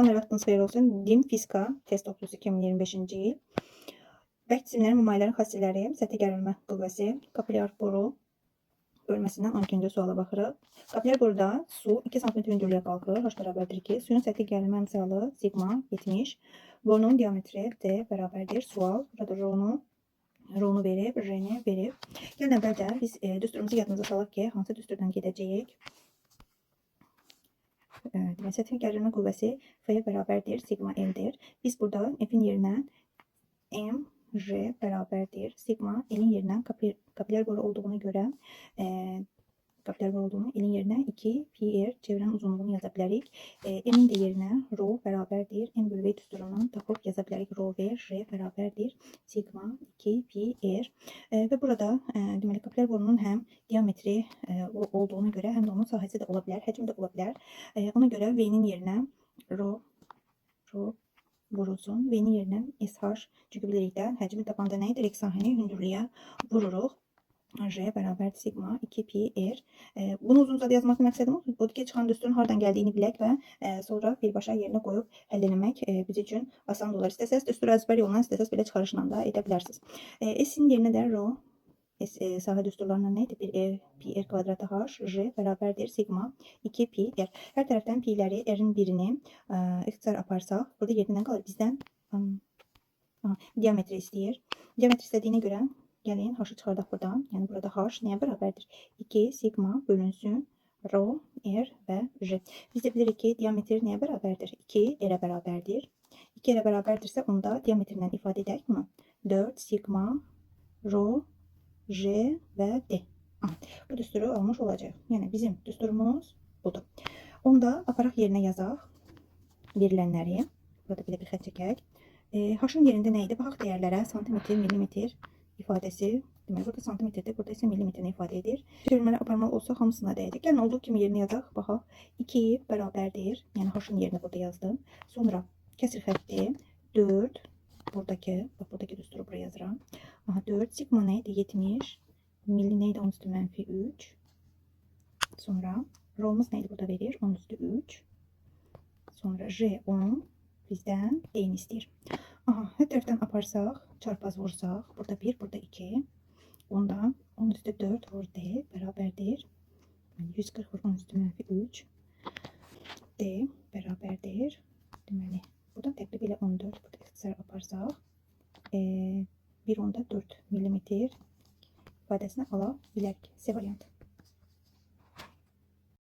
Salam, hər vaxtınız xeyir olsun. DİM Fizika test toplusu 2025-ci il. Bərk cisimlərin və mayələrin xassələri, səthi gərilmə qüvvəsi, kapilyar boru bölməsindən 12-ci suala baxırıq. Kapilyar boruda su 2 sm hündürlüyə qalxır. H bərabərdir 2. Suyun səthi gərilmə əmsalı sigma 70. Borunun diametri D bərabərdir. Sual. Burada rho-nu verib, R-ni verib. Gəlin əvvəlcə biz düsturumuzu yadımıza salaq ki, hansı düsturdan gedəcəyik. Demək, səthi gərilmə qüvvəsi F bərabərdir, sigma L-dir. Biz burada F-in yerinə M, R bərabərdir. Sigma L-in yerinə kapilyar boru olduğuna görə kapilyar boru olduğunu L-in yerinə 2 pi r çevrənin uzunluğunu yaza bilərik. M-in də yerinə rho bərabərdir. M bölü V düsturundan tapıb yaza bilərik. Rho V R bərabərdir. Sigma 2 pi r. Və burada deməli kapilyar borunun həm diametri olduğuna görə həm də onun sahəsi də ola bilər, həcmi də ola bilər. Ona görə V-nin yerinə rho vurulsun. V-nin yerinə SH, çünki bilirik də həcmi tapanda nə edirik? Sahəni hündürlüyə vururuq. R bərabərdir sigma 2 pi r. Bunu uzun-uzadı yazmaqda məqsədim odur ki, çıxan düsturun hardan gəldiyini bilək və sonra birbaşa yerinə qoyub həll eləmək biz üçün asan olar. İstəsəz düsturu əzbər yolla, istəsəz belə çıxarışla da edə bilərsiniz. S-in yerinə də rho S, sahə düsturlarından nə idi? 1 E pi r kvadratı h J bərabərdir sigma 2 pi r. Hər tərəfdən pi'ləri r-in birini ixtisar aparsaq, burada yerinə nə qalır? Bizdən aha, diametri istəyir. Diametri istədiyinə görə gəlin h-ı çıxardaq buradan. Yəni burada h nəyə bərabərdir? 2 sigma bölünsün rho r və j. Biz də bilirik ki, diametr nəyə bərabərdir? 2 r-ə bərabərdir. 2 r-ə bərabərdirsə, onda diametrlə ifadə edək bunu. 4 sigma rho J və D. Aha, bu düsturu almış olacaq. Yəni bizim düsturumuz budur. Onda aparaq yerinə yazaq verilənləri. Burada belə bir xətt çəkək. H-ın yerində nə idi? Baxaq dəyərlərə. Santimetr, millimetr ifadəsi. Deməli, burada santimetrdir, burada isə millimetrini ifadə edir. Çevirmələri aparmalı olsa hamısına dəyəcək. Gəlin olduğu kimi yerinə yazaq. Baxaq. 2 bərabərdir. Yəni H-ın yerinə burada yazdım. Sonra kəsir xətti 4 buradakı, bax buradakı düsturu buraya yazıram. Aha, 4 sigma nə idi? 70. Milli nə idi? 10 üstü mənfi 3. Sonra rho'muz nə idi burada verir? 10 üstü 3. Sonra J 10 bizdən D-ni istəyir. Aha, hər tərəfdən aparsaq, çarpaz vursaq, burada 1, burada 2. Onda 10 üstü 4 vur D bərabərdir. Yəni 140 vur 10 üstü mənfi 3. D bərabərdir. Deməli, buradan təqribən elə 14 burada ixtisar aparsaq, 1.4 millimetr ifadəsini ala bilərik. C variantı.